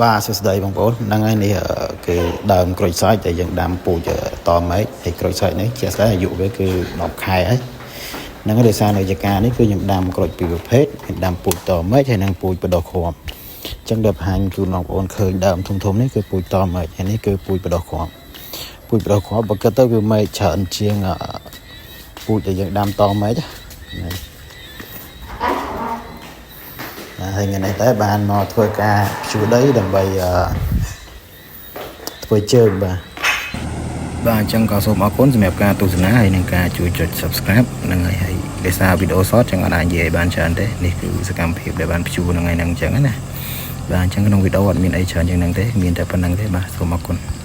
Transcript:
បាទសួស្តីបងប្អូនហ្នឹងហើយនេះគឺដើមក្រូចសើចដែលយើងដាំពូជតមែកហើយក្រូចសើចនេះជាក់ស្ដែងអាយុវាគឺ10ខែហើយហ្នឹងហើយដោយសារនៅចការនេះគឺខ្ញុំដាំក្រូចពីរប្រភេទខ្ញុំដាំពូជតមែកហើយនិងពូជបដោះគ្រាប់អញ្ចឹងដែលបង្ហាញជូនបងប្អូនឃើញដើមធំធំនេះគឺពូជតមែកហើយនេះគឺពូជបដោះគ្រាប់ពូជបដោះគ្រាប់បើគិតទៅវាមែកច្រើនជាងពូជដែលយើងដាំតមែកណាហើយថ្ងៃនេះតែបានមកធ្វើការភ្ជួរដីដើម្បីធ្វើជើងបាទបាទអញ្ចឹងក៏សូមអរគុណសម្រាប់ការទស្សនាហើយនិងការជួយចុច Subscribe ហ្នឹងហើយហើយដោយសារវីដេអូ short ចឹងអត់អាចនិយាយបានច្រើនទេនេះគឺសកម្មភាពដែលបានភ្ជួរហ្នឹងហើយហ្នឹងអញ្ចឹងណាបាទអញ្ចឹងក្នុងវីដេអូអត់មានអីច្រើនជាងហ្នឹងទេមានតែប៉ុណ្្នឹងទេបាទសូមអរគុណ។